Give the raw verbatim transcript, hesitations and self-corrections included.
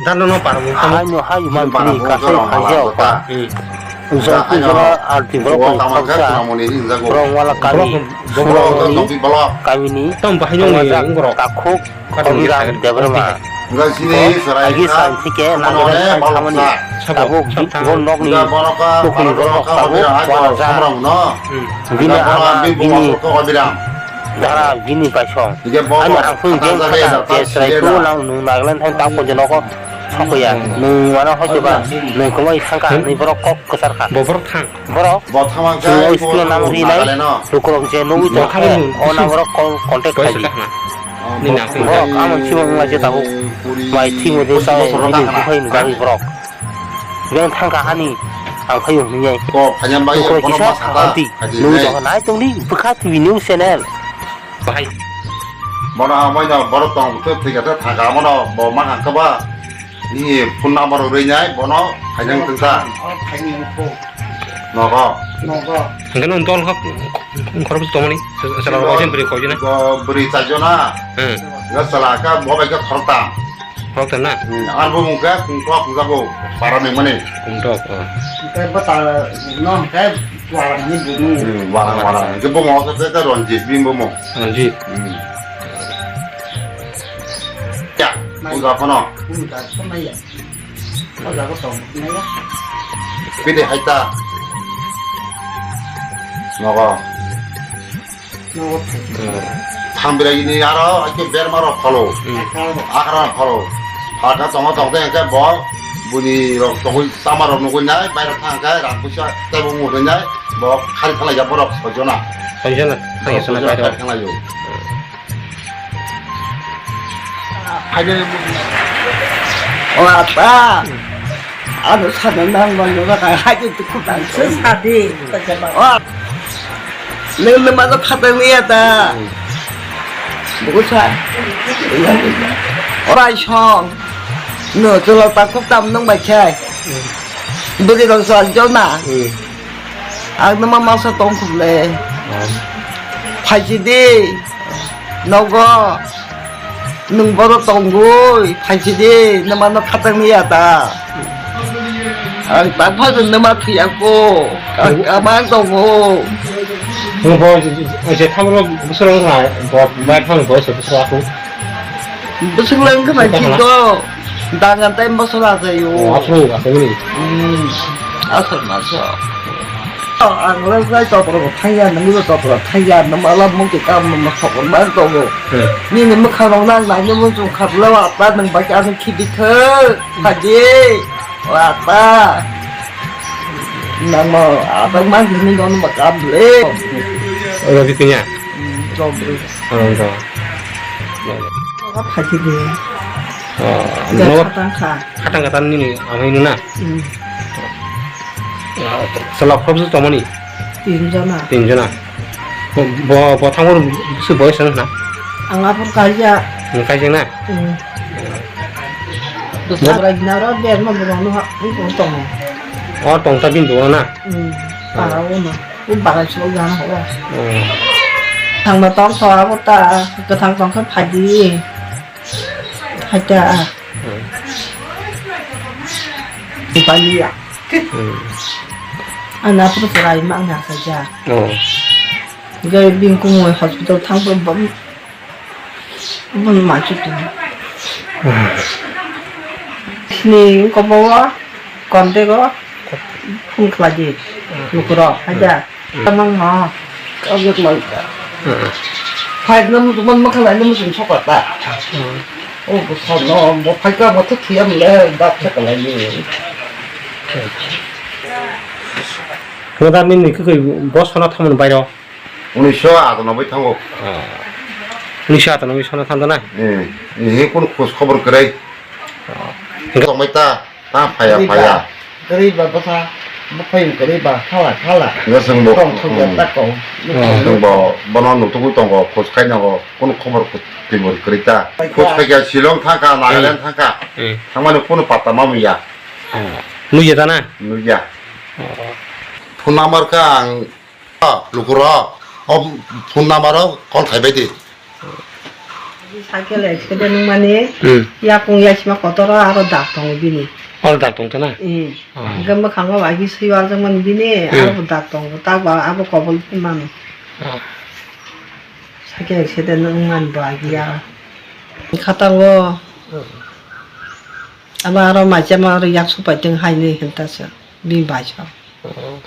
Dano no parang tamo. Haino hai man tini kasai phaijao pa. Hmm. Jongki jora alti borok kok sa. Borok wala kami. Kamini. Tam bahai nong ni borok. Takhuk. Kabiram Debbarma. Agi santi ke nangre thamani. Tabuk borok nokni. Bukuni borok tabuk wala ja. Bini ama bini. Dara bini paisong. Ani ang phung jeng khata je chwrai tu nang nung Nagaland thang ta ponjo nogo sokoya. Nung mano hoiche ba nung kwmai thangkha ni borok kok kwchar kha. Bo borok thang. Borok. Bo thang ang chwng o school o nang ri nai. Lukurok je nugwi tong khe o nang borok contact khai di. Ni nang phung. Borok amon chimang wngla je tabuk. Mai thimo de sa bini bukhai ni jagwi borok. Beng thangkha hani ang khayo hinwi. Ko phanyam bai. Ko bono kisa ma sata khanti. Nung jong nai tongni bwkha T V news channel. Bahai. Bono amai no borok tong thwi thwi kha thangkha amano bo ma hangkha ba. Ni phone number rwi nai bono phainang tongkha. Nogo. Nogo. Hingke nung dol hok khorok tongmani. Sala rok kaisa bwrwi koijana. Bwrwi chaijona. Hmm. Nga sala ka bo bai ka khorokta. Khorokta na? Hmm, ar bo mungka kungtok jago para mengmani. Kungtok, oh. Hingke bata no hingke warang ni bumung. Hmm, warang, warang. Hingke bo mo ka ka Ranjit bing bo mo. Ranjit. Hmm. Ya, uda kono. Uda kono ya. Uda ko tong na ya. Pide haita. Nogo. Thang birai ni aro ake berma rok phalo. Hmm. Akra phalo. Phaka tongo tong de ke bo buni rok tongoi tama rok nugui nai bai rok thang ke rak pusa tebo nugui nai bo khari thalai ya borok sojona. Sojona, sojona bai rok. Khari thalai yo. O apa? Ano sana nang mano na kaya haji tu kutang. Sadi. O. Neng neng mano khatang ni ya ta. Buku sa. Orai song. No, cholo ta kuk tam nung bai khai. Budi rong sol jol na. Ang numa masa tong khum le. Phaisi di. Nogo. Nung boro tongoi. Phaisi di. Numa no khatang ni ya ta. Ang ta pha numa thiya ko. Ang kamang tongo. Nung bo je thamro busro na bo bai thang bo se busro aku. Bwswk le wngkha bai thik do. Dangan tai mosola jaio. Oh, aswk, aswk ni. Hmm. Aswk maso. Oh, ang le sai topro thaiya, nang le topro thaiya, nang mala mung ke kam nang sok ban to go. Hmm. Nini mwkhang rok nang nai nung chung khap le wa ta nang ba ka nang khibi thai. Phaji. Wa ta. Nang mo abang mang ni don ma kam le. Oro di tinya. Hmm, topro. Ang to. Nogo phaikhe de. Oh, nogo khatang kha. Khatang kha nini amai nuna. Hmm. Sala khoroksa tongmani? Tin jona. Tin jona. Bo, bo, bo thangbo se boyos na? Ang aphuru kaija. Ang kaija na? Hmm. Bo sabra ginaro berma borokno ha, tongo. Oh, tongta bini dogano na? Hmm. Para o no. O bagan solo jana hoba. Hmm. Thangba tong tho abo ta, kwthang tong khe phaidi. Haita. Hmm. Baliya. Hmm. Ana pro trai mang na sa ja. Oh. Gai bing kumoi hospital thang pro bam. Bun ma chu tu. Ni ko bo wa, konte ko, phun khlai di. Lukuro, haja. Tamang no. Objek mal. Phai no musuman ma khlai no musum sokata. O ko no, bo phai ka mo thik thiam le, dap se khlai ni. Ngoda nini khe koi bo sona thamani bairo? Unisho atanoboi thango. Ah. Unisho atanoboi sona thangdana? Eh, eh, kun khos khobor kwrwi. Ah. Tongbai ta, ta phaya, phaya. Kwrwi ba bwsa, bwkhayung kwrwi ba, khala, khala. Nga swngbo. Tong thok ya ta kong. Nga swngbo, bono nutugwi tongo, khos khainango, kun khobor khos tibor kwrwi ta. Khos khaikya Shillong thangkha, Nagaland thangkha. Eh. Thangmani kun patta mamya. Ah. Nukya ta na? Nukya. Oh. Phone number kha ang Ah, lukurok, o phone number o call khaibai di. Cycle accident wngmani Hmm. yakung yasima kotoro aro dak tongo bini. Oro dak tongthana? Hmm. Oh. Hwnkhe mwkhango agi swi waljak mani bini, Hmm. aro bo dak tongo. Tak ba abo kobol mano. Oh. Cycle accident wngmani bo agi aro. Khatango abo aro machama aro yak supai tong hainwi hinta se bini baisa. Oh.